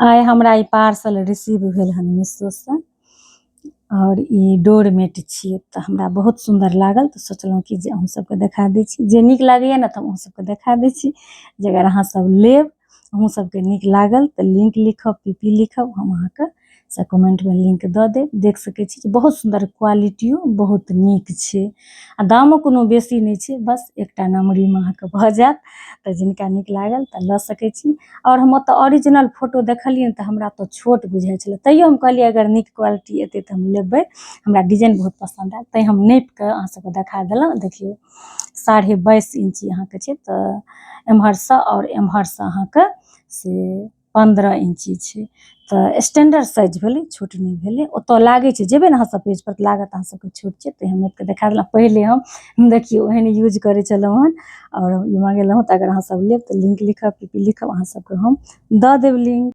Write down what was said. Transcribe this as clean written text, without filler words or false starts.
आइ हमरा ई parcel receive भेल हन मीशोसँ आओर ई डोरमेट छियै तऽ हमरा बहुत सुन्दर लागल तऽ सोचलहुँ कि जे अहूँ सबके देखा दै छी जे नीक लागैए ने तऽ हम अहूँ सबके देखा दै छी जे अगर अहाँ सब लेब अहूँ सबके नीक लागल तऽ लिंक लिखब पी पी लिखब हम अहाँके से कमेंटमे लिंक दऽ देब। देख सकै छी जे बहुत सुन्दर क्वालिटियो बहुत नीक छै आ दामो कोनो बेसी नहि छै, बस एकटा नमरीमे अहाँके भऽ जायत। तऽ जिनका नीक लागल तऽ लऽ सकै छी। आओर हम ओतऽ ओरिजिनल फोटो देखलियनि तऽ हमरा ओतऽ छोट बुझाइ छलै, तैयो हम कहलियै अगर नीक क्वालिटी एतै तऽ हम लेबै। हमरा डिजाइन बहुत पसन्द आयल, तैँ हम नापिके अहाँ सबके देखा देलहुँ। देखियौ, 22.5 इंची अहाँके छै, तऽ एम्हरसँ आओर एम्हरसँ अहाँके से 15 इंची छै, तऽ स्टैंडर्ड साइज भेलै, छोट नहि भेलै। ओतऽ लागै छै, जेबै ने अहाँ सब पेज पर तऽ लागत अहाँ सबके छोट छै, तऽ हम नापिके देखा देलहुँ। पहिले हम देखियौ ओहन यूज करै छलहुँ हन आओर ई मंगेलहुँ। तऽ अगर अहाँ सब लेब तऽ लिंक लिखब, पी पी लिखब, अहाँ सबके हम दऽ देब लिंक।